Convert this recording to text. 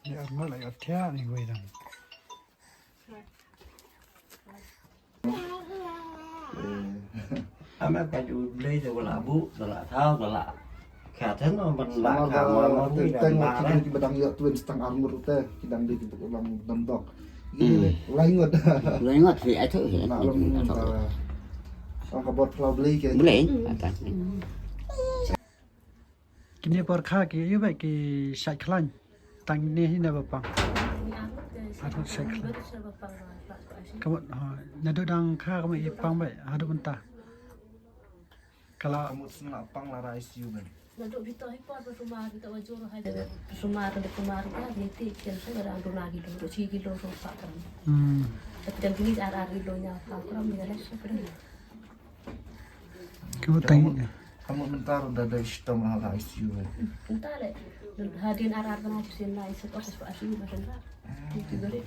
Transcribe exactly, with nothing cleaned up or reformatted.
Ni ar ma la yor thia ni wei dang. Ame pa ju blei de wala bu de la thau de la. Ka ten no ban la ka ma ma bu teng ba ki dang yor twin stang armur te ki dang di ki bu lam dam dok. Ki lai ngot. Lai ngot hi ai tu hi. Na lam ta. Ang ka bor phlau blei ke. Blei. Ata. Kine por kha ki yu ba ki shai khlain. Tang ne hi ne ba pang. Atut shai khlain. Kamut ha. Nadu dang kha kamut i pang ba. Hadu mynta. Kala. Kamut sna pang la rai siu ben. Nadu bito hi por ba sumar bito wajur ha. Sumar de kumar ka ni ti ken se ba dang duna kilo, chi kilo so pa kan. Hmm. Tapi dan kini ar ar kilo nya pa kram ni ada so kram. Kamut tang. Kamut mynta ruh da dei shitom ha la I C U. Mynta le hadien ar ar kena tu sien la I C U, I C U ba sien. Itu dari.